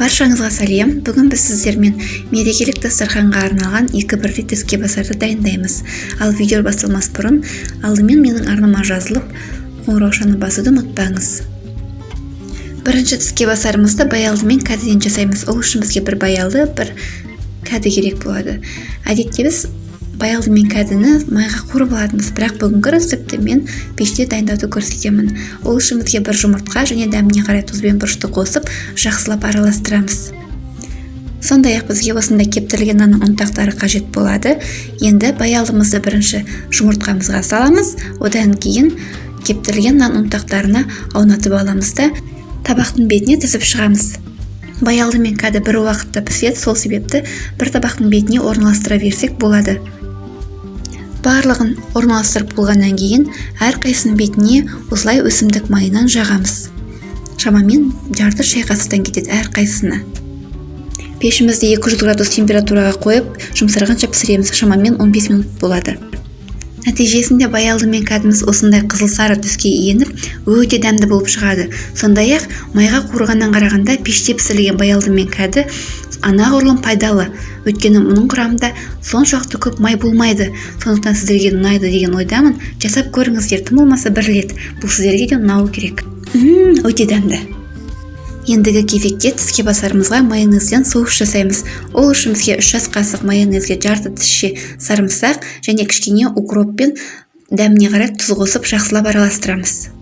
Баршаңызға сәлем. Бүгін біз сіздермен мерекелік дастарханға арналған екі бірдей тіскебасарды дайындаймыз. Ал видео басталмас бұрын алдымен менің арнама жазылып, қоңыраушаны басуды ұмытпаңыз. Бірінші тіскебасарымызды баялды мен кәдіден жасаймыз. Ол үшін бізге бір баялды, бір кәді керек болады. Әдетте біз баялды мен кәдіні майға қуырып алатынбыз, бірақ бүгінгі рецептті мен пеште дайындауды көрсетемін. Ол үшін бізге бір жұмыртқа және дәміне қарай тұз бен бұрышты қосып, жақсылап араластырамыз. Сондай-ақ бізге осындай кептірілген нанның ұнтақтары қажет болады. Енді баялдымызды бірінші жұмыртқамызға саламыз, одан кейін кептірілген нан ұнтақтарына аунатып аламыз да табақтың бетіне тізіп шығамыз. Баялды мен кәді бір уақытта піседі, сол себепті бір табақтың бетіне орналастыра берсек болады. Барлығын орналастырып болғаннан кейін әрқайсының бетіне осылай өсімдік майынан жағамыз. Шамамен жарты шай қасықтан кетеді әрқайсысына. Пешімізді 200 градус температураға қойып, жұмсарғанша пісіреміз. Шамамен 15 минут болады. Нәтижесінде баялды мен кәдіміз осындай қызыл сары түске еніп, өте дәмді болып шығады. Сондай-ақ майға қуырғаннан қарағанда пеште пісірілген баялды мен кәді анағұрлым пайдалы. Өйткені мұның құрамында соншалықты көп май болмайды. Сондықтан сіздерге ұнайды деген ойдамын. Жасап көріңіздер, тым болмаса бір рет. Бұл сіздерге де ұнауы керек. Өте дәмді. Ендігі кезекте тіске басарымызға майонезден соус жасаймыз. Ол үшін бізге 3 ас қасық майонезге жарты тісше сарымсақ және кішкене укроп пен дәміне қарай тұз қосып жақсылап араластырамыз.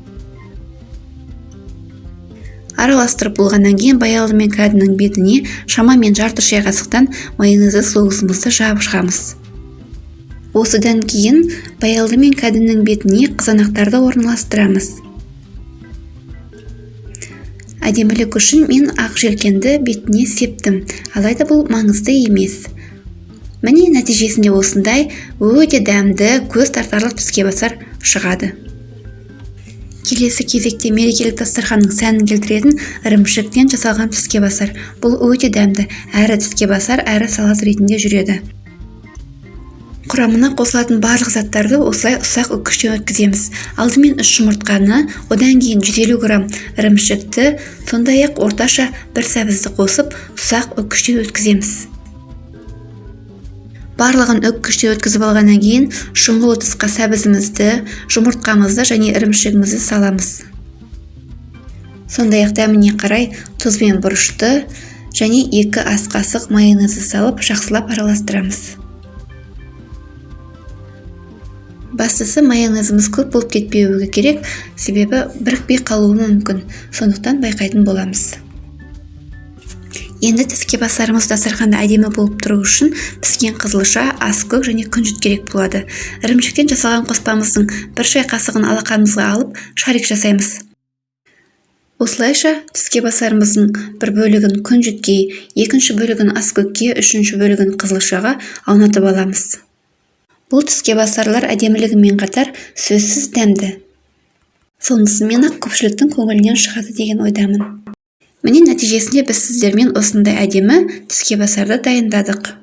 Араластырып болғаннан кейін баялды мен кәдінің бетіне шамамен жарты шай қасықтан майонезді соусымызды жағып шығамыз. Осыдан кейін баялды мен кәдінің бетіне қызанақтарды орналастырамыз. Әдемілік үшін мен ақ желкенді бетіне септім, алайда бұл маңызды емес. Міне, нәтижесінде осындай өте дәмді, көз тартарлық тіскебасар шығады. Келесі кезекте мерекелік дастарханның сәнін келтіретін ірімшіктен жасалған тіскебасар. Бұл өте дәмді, әрі тіскебасар, әрі салат ретінде жүреді. Құрамына қосылатын барлық заттарды осылай ұсақ үккіштен өткіземіз. Алдымен 3 жұмыртқаны, одан кейін 150 грамм ірімшікті, сондай-ақ орташа бір сәбізді қосып, ұсақ үккіштен өткіземіз. Барлығын үккіштен өткізіп алғаннан кейін шұңғыл ыдысқа сәбізімізді, жұмыртқамызды және ірімшігімізді саламыз. Сондай-ақ дәміне қарай тұз бен бұрышты және 2 ас қасық майонезді салып жақсылап араластырамыз. Бастысы майонезіміз көп болып кетпеуі керек, себебі бірікпей қалуы мүмкін. Сондықтан байқайтын боламыз. Енді тіскебасарымыз дастарханда әдемі болып тұру үшін піскен қызылша, аскөк және күнжіт керек болады. Ірімшіктен жасалған қоспамыздың бір шай қасығын алақанымызға алып, шарик жасаймыз. Осылайша тіскебасарымыздың бір бөлігін күнжітке, екінші бөлігін аскөкке, үшінші бөлігін қызылшаға аунатып аламыз. Бұл тіскебасарлар әдемілігімен қатар сөзсіз дәмді. Сонысымен-ақ көпшіліктің көңілінен шығады деген ойдамын. Міне, нәтижесінде біз сіздермен осындай әдемі тіскебасарды дайындадық.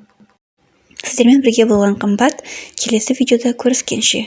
Сіздермен бірге болған Қымбат, келесі видеода көріскенше.